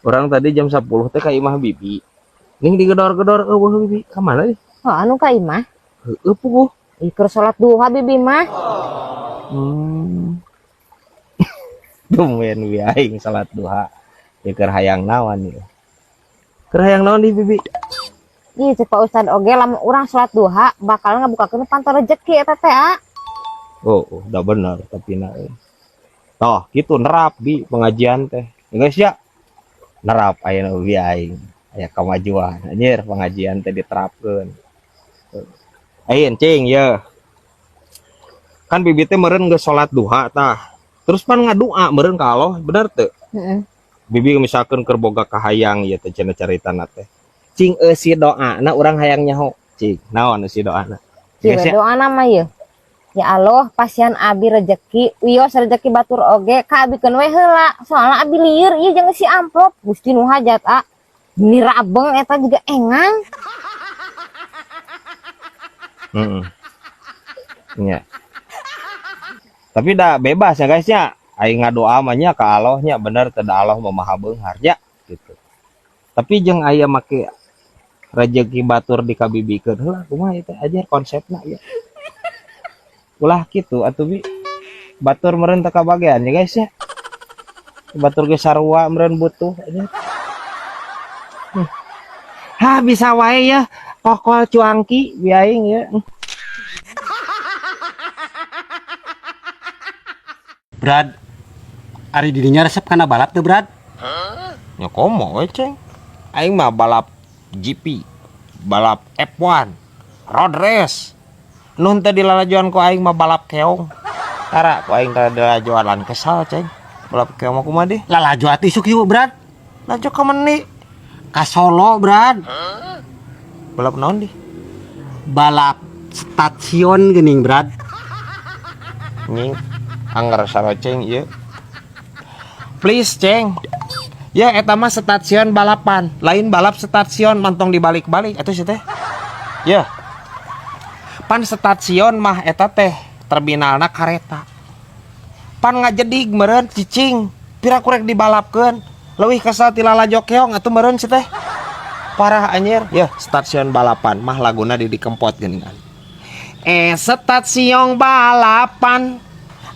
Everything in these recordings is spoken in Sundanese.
Urang tadi jam 10 teh ka imah bibi. Ning digedor-gedor euweuh bibi. Ka mana nih? Oh, anu ka imah? Heueuh puguh. Ih, keur salat duha bibi mah. Tumben bi aing salat duha. Ya keur hayang naon ieu. Keur hayang naon di bibi? Ih, cek Pak Ustad oge lamun urang salat duha bakal ngabukakeun panto rejeki eta teh, ah. Oh, udah bener tapi na. Toh, gitu nerap bi pengajian teh. Ya guys ya. Nerap aya nu bi aing. Aya kamajuan anjir pengajian teh diterapkeun. Ayeun cing ye. Kan bibi teh meureun geus salat duha tah. Terus pan ngadua meureun ka Allah, bener teu? Heeh. Bibi misalkan keur boga kahayang ieu teh cenah caritana teh. Cing eusi doana urang hayang nyaho. Cing, naon eusi doana? Cing Geus ya? Doana mah ieu. Ya Allah, pasihan abi rejeki, wios rejeki batur oge, ka abi keun we heula. Soalna abi lieur ieu jeung si amplop. Gusti nu hajat, ah. Ini rabeng eta juga engang. Heeh. Nya. Tapi dah bebas ya guys ya. Aing ngadoa mah nya ka Allah nya bener teu da Allah mah maha beunghar nya gitu. Tapi jeung aya make rejeki batur dikabibikeun heula kumaha ieu teh ajar konsepna ya. Ulah kitu atuh bi. Batur meureun teu kabagean ya guys ya. Batur ge sarua meureun butuh aja. Hah bisa wae ya kokol cuangki bi aing ya. Brad, ari dirinya resep kana balap teu Brad? Nya komo we ceng. Aing mah balap GP, balap F1, road race. Nun teh dilalajuan ku aing mah balap keong. Tara ku aing teh dilalajuan lan kesal ceng. Balap keong mah kumaha deh? Lalajo atuh isuk yuk Brad. Lalajo ka meni? Ka Solo Brad. Balap naon dih? Balap stasiun geuning Brad. Nying angger saroceng ieu. Please ceng. Ya eta mah stasiun balapan, lain balap stasiun mantong dibalik-balik atuh sih teh. Ya. Pan stasiun mah eta teh terminalna kareta. Pan ngajedig meureun cicing, pira kurek dibalapkeun. Leuwih kesal ti lalajo keong atuh meureun sih teh. Parah anjir. Ya, stasiun balapan mah laguna Didi Kempot geuningan. Stasiun balapan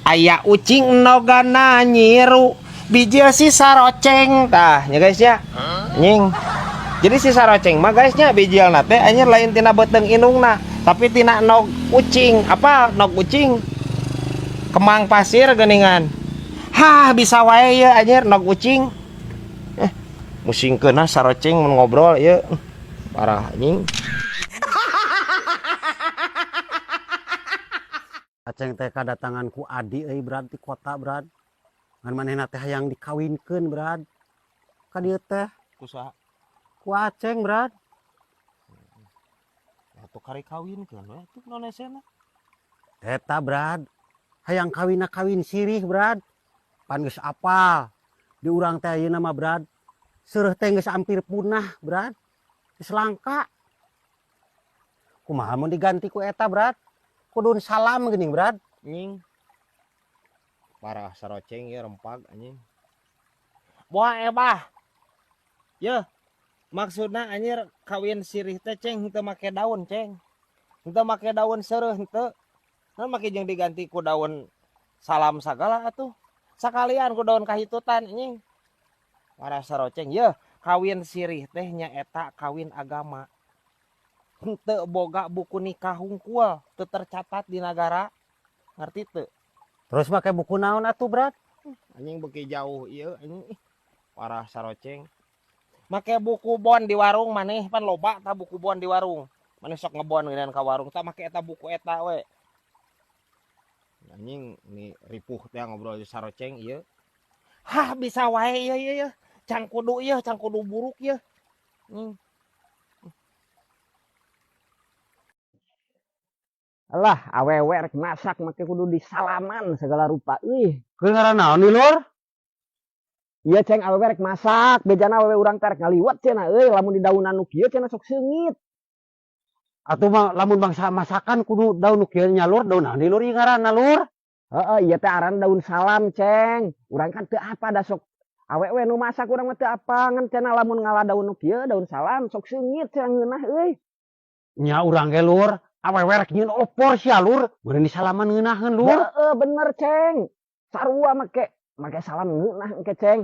aya ucing nogana nyiru bijil si saroceng tah nya guys ya. Nying. Jadi si saroceng mah guys nya bijilna teh anjir lain tina beuteung indungna, tapi tina nog ucing, apa nog ucing? Kemang pasir geuningan. Hah bisa wae ye anjir nog ucing. Musingkeun saroceng mun ngobrol ieu. Parah anjing. Aceng teh kadatangan ku adi euy Brad di kota Brad. Ngan manehna teh hayang dikawinkeun Brad. Ka dieu teh ku saha? Ku Aceng Brad. Atuh kari kawinkeun we atuh naon esena? Eta Brad. Hayang kawinna kawin sirih Brad. Pan geus apal. Di urang teh ayeuna mah Brad. Seureuh teh geus hampir punah Brad. Geus langka. Kumaha mun diganti ku eta Brad? Kudun salam geuning Brad. Nying. Parah saroceng ya rempag anjing. Wah ebah. Yeuh. Maksudna anjir kawin sirih teh ceng henteu make daun ceng. Henteu make daun seureuh henteu. Naon make jeung diganti ku daun salam sagala atuh. Sakalian ku daun kahitutan anjing. Parah saroceng yeuh, kawin sirih teh nyaeta kawin agama. Henteu boga buku nikah hungkul, teu tercatat di nagara. Ngerti teu? Terus make buku naon atuh Brad? Anjing beuki jauh ieu anjing. Ih, parah saroceng. Make buku bon di warung maneh pan loba tah buku bon di warung. Maneh sok ngebon geunan ka warung tah make eta buku eta we. Anjing ni ripuh teh ngobrol di saroceng ieu. Hah bisa wae ieu ieu ieu. Cang kudu ieu, cang kudu buruk ieu. Alah, awewe rek masak make kudu disalaman segala rupa euy. Keur ngaran naon nih, Lur? Iya ceng awewe rek masak, bejana awewe urang teh rek ngaliwet cenah euy, lamun di daunan nu kieu cenah sok seungit. Atuh mah lamun bangsa masakan kudu daun nu kieu nya Lur, daun naon nih Lur ieu ngaranna Lur? Heeh, ieu teh aran daun salam ceng. Urang kan teu apa da sok Awewe nu masak, urang mah teu apal, ngan cenah lamun ngala daun nu kieu, daun salam, sok seungit cenah, ngeunah euy. Nya urang ge, Lur, awewe rek nyieun opor sia, Lur. Meureun disalaman ngeunaheun, Lur. Heeh, bener, Ceng. Sarua make make salam ngeunah engke, Ceng.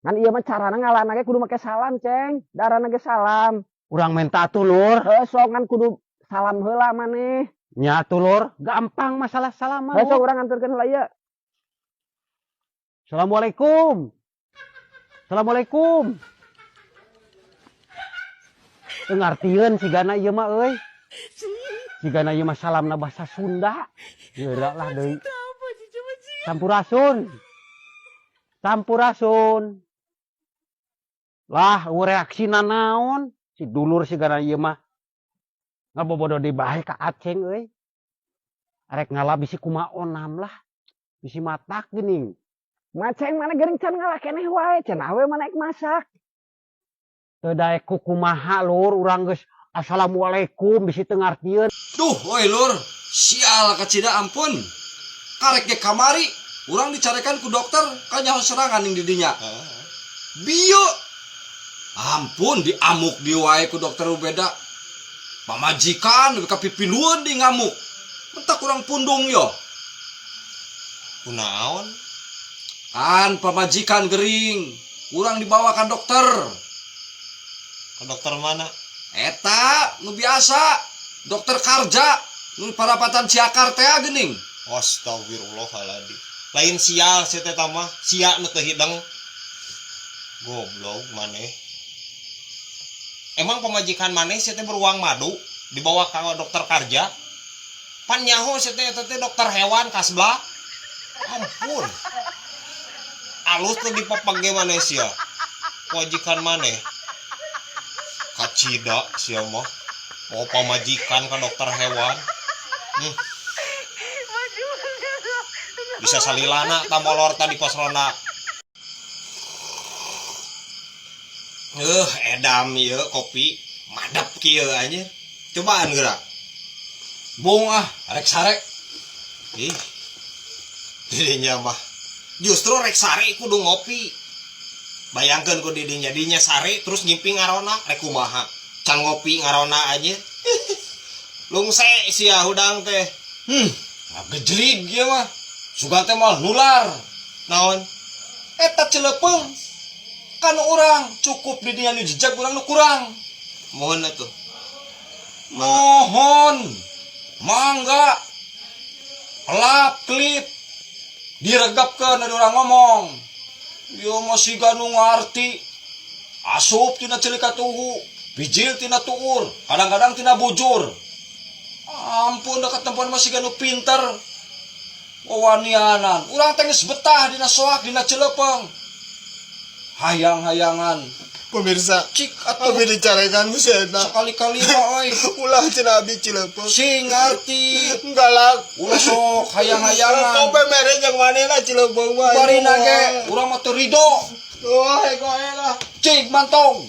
Ngan ieu mah carana ngalana ge kudu make salam, Ceng. Darana ge salam. Urang menta atuh, Lur. Heuh, sok, ngan kudu salam heula maneh. Nya atuh, Lur, gampang masalah salam mah. Heuh, sok Lur. Urang anterkeun heula ieu. Assalamualaikum. Assalamualaikum. Teu ngartieun sigana ieu mah euy. Sigana ieu mah salamna bahasa Sunda. Geura lah deui. Sampurasun. Sampurasun. Lah, euweuh reaksina naon? Si dulur sigana ieu mah. Ngabobodo deui bae ka Aceng euy. Arek ngala bisi kumaha onam lah. Bisi matak geuning. Maceng mana geuring can ngalah keneh wae, cenah we mana ek masak. Teu daek ku kumaha, Lur, urang geus assalamualaikum bisi teu ngartieun. Duh, oi Lur, sial kacida ampun. Karek ge kamari, urang dicarekan ku dokter, kanyaho serangan ning didinya. Bio. Ampun, diamuk di wae ku dokter nu beda. Pamajikan ka pipilueun di ngamuk. Mentak kurang pundung yo. Kunaon? Kan pamajikan gering, urang dibawa ke dokter. Ke dokter mana? Eta nu biasa, dokter Karja, nu parapatan Ciakar teh geuning. Astagfirullahaladzim. Lain sial sia teh mah, sia nu teu hideng. Goblok maneh. Emang pamajikan maneh sia teh beruang madu dibawa ke dokter Karja? Pan nyaho sia teh eta teh dokter hewan kasblah. Ampun. Alus tuh dipepege maneh sia. Pamajikan maneh. Kacida sia mah. Oh, pamajikan ke dokter hewan. Bisa salilana tamolor tadi pos ronda. Edam ieu kopi madep kieu anjir. Cobaan geura. Bung ah, rek sare. Ih. Didinya mah justru rek sare kudu ngopi. Bayangkeun ku didinya, dinya sare terus ngimpi ngarona rek kumaha. Can ngopi ngarona anjir. Lungse sia hudang teh. Ngagejlig ieu mah. Sugan teh moal nular. Naon? Eta cileupeng. Kan urang cukup di dinya nu jejak urang nu kurang. Mohon atuh. Mohon. Mangga. Kelap klip. Diregapkeun ada orang ngomong. Ieu mah siga nu ngarti. Asup tina ceuli katuhu, bijil tina tuur, kadang-kadang tina bujur. Ampun, dekat tempat mah siga nu pinter. Wawanianan, urang teh geus betah dina soak dina cileupeng. Hayang-hayangan. Pemirsa, Cik atuh. Abi dicarekan ku si eta. Sekali-kali mah euy. Ulah cenah abi cileupeng. Sing ngarti. Galak. Ulah sok hayang-hayangan. Kope mere jeung manehna cileupeng mah. Barina ge urang mah teu rido. Oh, ego lah. Cik mantong.